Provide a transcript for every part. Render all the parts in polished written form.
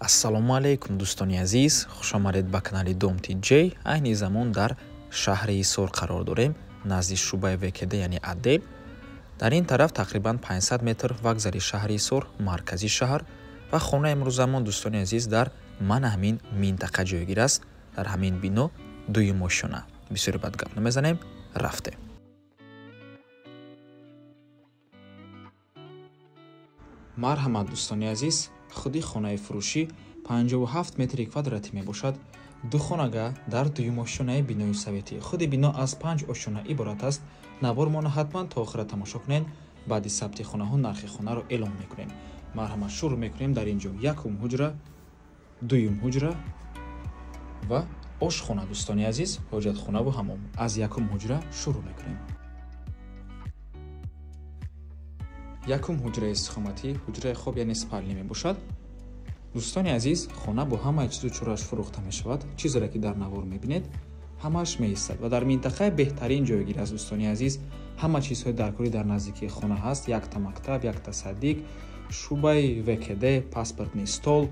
Ассалому алайкум, дӯстони азиз, хушомадед ба канали Дом TJ. Айни замон дар шаҳри Ҳисор қарор дорем, назди шӯъбаи ВКД, яъне отдел. Дар ин тараф тақрибан 500 метр вокзали шаҳри Ҳисор, маркази шаҳр ва хонаи имрӯзамон, дӯстони азиз, дар мана ҳамин минтақа ҷойгир аст. Дар ҳамин бино дуюм ошёна. Бисёре бад гап намезанем, рафтем. Марҳамат, дӯстони азиз, худи хонаи фурӯшӣ 57 метри квадратӣ мебошад. Ду хонага дар дуюм ошёнаи бинои советӣ. Худи бино аз 5 ошёна иборат аст. Навормонро ҳатман то охира тамошо кунед. Баъди сабти хонаҳо нархи хонаро эълон мекунем. Марҳамат, шурӯъ мекунем. Дар ин ҷо якум ҳуҷра, дуюм ҳуҷра ва ошхона, дӯстони азиз, ҳоҷатхонаву ҳамом. Аз якум ҳуҷра шурӯъ мекунем. Якум ҳуҷраи истиқоматӣ, ҳуҷраи хоб, яъне спальня мебошад. Дӯстони азиз, хона бо ҳамаи чизу чорааш фурӯхта мешавад. Чизеро ки дар навор мебинед, ҳамааш меистад ва дар минтақаи беҳтарин ҷойгир аст, дӯстони азиз. Ҳама чизҳои даркорӣ дар наздикии хона ҳаст: якта мактаб, якта садик, шӯъбаи ВКД, паспортный стол,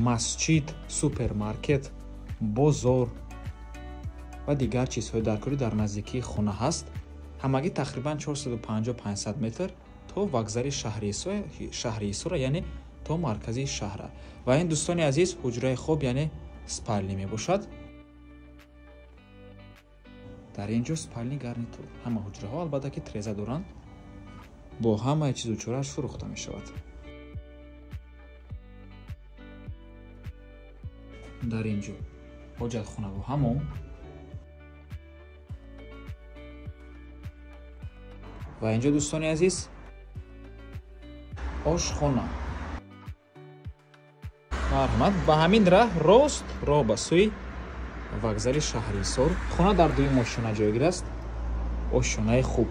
масҷид, супермаркет, бозор ва дигар чизҳои даркорӣ дар наздикии хона ҳаст. Ҳамагӣ тақрибан 450-500 метр то вокзали шаҳри Ҳисора, яъне то маркази шаҳра. Ва ин, дӯстони азиз, ҳуҷраи хоб, яъне спальня мебошад. Дар ин ҷо спальни гарнитур. Ҳама ҳуҷраҳо албатта ки треза доранд, бо ҳамаи чизу чорааш фурӯхта мешавад. Дар ин ҷо ҳоҷатхонаву ҳамом. Ва инҷо, дӯстони азиз, ошхона. Марҳамат, ба ҳамин раҳ рост роҳ ба сӯи вокзали шаҳри Ҳисор. Хона дар дуюм ошёна ҷойгир аст. Ошёнаи хуб.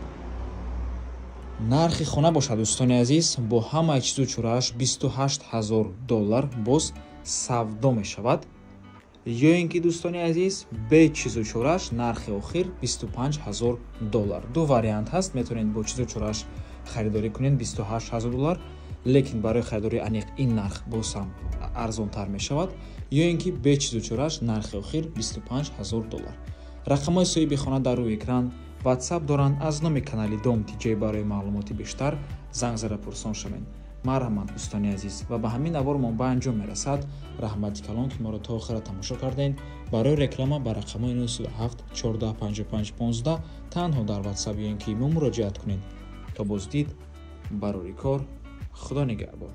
Нархи хона бошад, дӯстони азиз, бо ҳамаи чизу чорааш 28 000 доллар, боз савдо мешавад. Ё ин ки, дӯстони азиз, бе чизу чорааш нархи охир 25 000 доллар. Ду вариант ҳаст, метавонед бо чизу чорааш харидорӣ кунед 28 000 доллар, лекин барои харидории аниқ ин нарх боз ҳам арзонтар мешавад, ё ин ки бе чизу чорааш нархи охир 25 000 доллар. Рақамҳои соҳиби хона дар рӯи экран, WhatsApp доранд. Аз номи канали Дом TJ барои маълумоти бештар занг зада пурсон шавед. Марҳамат, дӯстони азиз, ва ба ҳамин навормон ба анҷом мерасад. Раҳмати калон, ки моро то охира тамошо кардем. Барои реклама ба рақамҳои 907 14 55 15 танҳо дар WhatsApp ё ин ки имо муроҷиат кунед. То боздид, барори кор, Худо нигаҳбон.